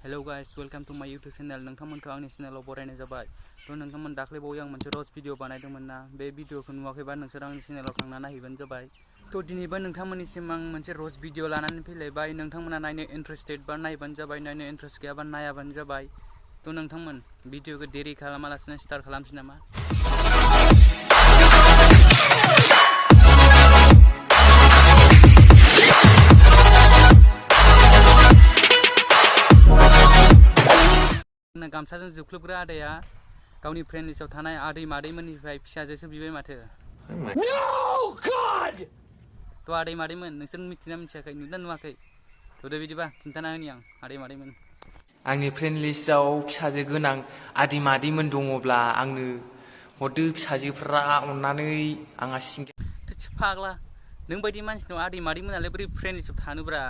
Hello guys, welcome to my YouTube channel. नोंथांमोनखौ आंनि चेनेलाव बरायनाय जाबाय। थ' नोंथांमोन दाख्लैबावै आं मोनसे र'स्ट भिडिअ बानायदोंमोन ना, बे भिडिअखौ नुवाखैबा नोंसोर आंनि चेनेलाव थांना नायहैबानो जाबाय। थ' दिनैबो नोंथांमोननिसिम आं मोनसे र'स्ट भिडिअ लानानै फैलायबाय। नोंथांमोना नायनो इन्टारेस्टेड बा नायबानो जाबाय, नायनो इन्टारेस्ट गैयाबा नायाबानो जाबाय। थ' नोंथांमोन भिडिअखौ देरि खालामालासिनो स्टार्ट खालामसै नामा? गामसाजों जोख्लोबग्रा आदाया गावनि फ्रेन्ड लिस्टआव थानाय आदै मादैमोननिफ्राय फिसाजोसो बिबाय माथो। थ' आदै मादैमोन नोंसोर मिथिना मिथियाखै, नुदों नुवाखै? थ' बिदिबा खिन्थाना होनि आं आदै मादैमोन। आंनि फ्रेन्ड लिस्टआव फिसाजो गोनां आदै मादैमोन दङब्ला आंनो हरदो फिसाजोफ्रा अननानै आंहा सिंगेल। फाग्ला नों बायदि मानसिनाव आदै मादैमोनालाय बोरै फ्रेन्ड लिस्टआव थानोब्रा?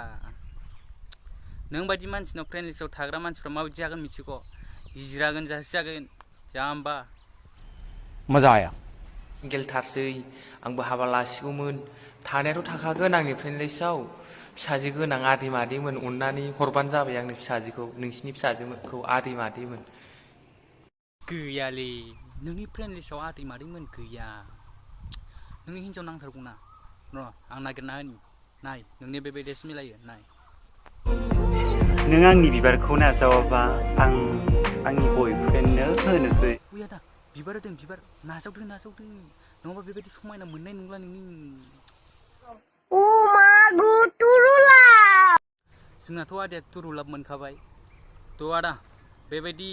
नों बायदि मानसिनाव फ्रेन्ड लिस्टआव थाग्रा मानसिफ्रा माबायदि जागोन मिथिगौ? जिरागोन जागोन जाम्बा। मजा आया। सिंगेलथारसै आंबो हाबा लासिगौमोन। थानायाथ' थाखागोन आंनि फ्रेन्ड लिस्टआव। फिसाजो गोनां आदै मादैमोन अननानै हरबानो जाबाय आंनि फिसाजोखौ, नोंसिनि फिसाजोखौ आदै मादैमोन। गैयालै, नोंनि फ्रेन्ड लिस्टआव आदै मादैमोन गैया। नोंनि हिन्जाव नांथारगौना? र' आं नागिरना होनि, नाय नोंनि बेबायदिसो मिलायो नाय। नों आंनि बिबारखौ नाजावाबा आं आंनि बयफ्रेन्डनो होनोसै। उइ आदा बिबार होदों, बिबार नाजावदो नङाबा बेबायदि समायना मोननाय नंला नोंनि। जोंनाथ' आदाया तुरुलाब मोनखाबाय। थ' आदा बेबायदि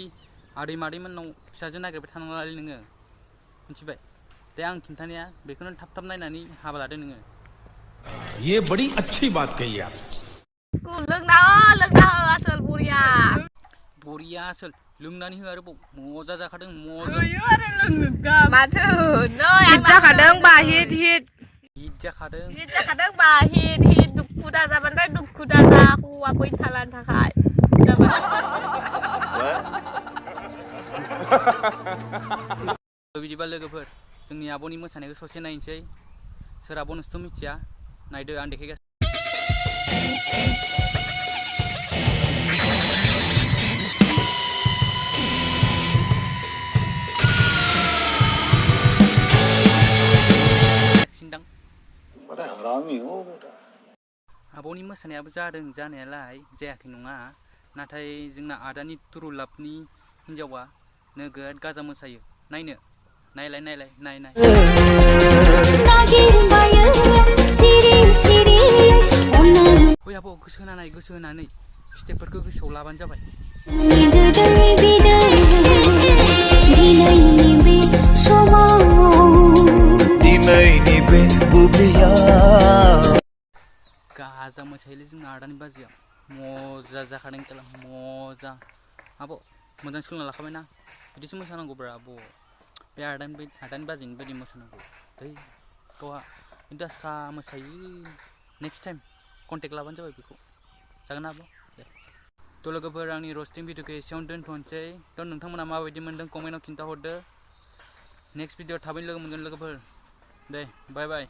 आदै मादैमोननाव फिसाजो नागिरबाय थानांलालै नोङो, मिथिबाय? दे आं खिन्थानाया बेखौनो थाब नायनानै हाबा लादो नोङो। ये बड़ी अच्छी बात कही आप। लोंना हो आसोल बरिया आसोल लोंनानै हो आरोबाव मजा जाखादों मजा। माथो हिट जाखादों बा हिट जाखादों बा हिट दुखु दाजाबाथाय दुखु दाजा हौवा बैथालानि थाखाय जाबाय। बिदिबा लोगोफोर जोंनि आब'नि मोसानायखौ ससे नायनोसै। सोर आब' नोंसोरथ' मिथिया, नायदो आं देखायगासिनो। आब'नि मोसानायाबो जादों जानायालाय, जायाखै नङा। नाथाय जोंना आदानि तुरुलाबनि हिन्जावा नोगोद गाजा मोसायो। नायनो नायलाय नाय। ओइ आब' गोसो होनानै स्टेपफोरखौ गोसोआव लाबानो जाबाय। गाजा मोसायोलै जोंना आदानि बाजैया, मजा जाखादों खेला मजा। आब' मोजां सोलोंना लाखाबायना, बिदिसो मोसानांगौब्रा आब'। बे आदानि बाजैनि बायदि मोसानांगौ दै गावहा इन्टारेस्टखा मोसायो। नेक्स्ट टाइम कन्टेक्ट लाबानो जाबाय बेखौ, जागोन ना आब'? दे थ' लोगोफोर आंनि रस्टिं भिडिअखौ एसेयावनो दोनथ'नोसै। थ' नोंथांमोना माबायदि मोनदों कमेन्टआव खिन्थाहरदो। नेक्स्ट भिडिअ थाबैनो लोगो मोनगोन लोगोफोर। दे बाय।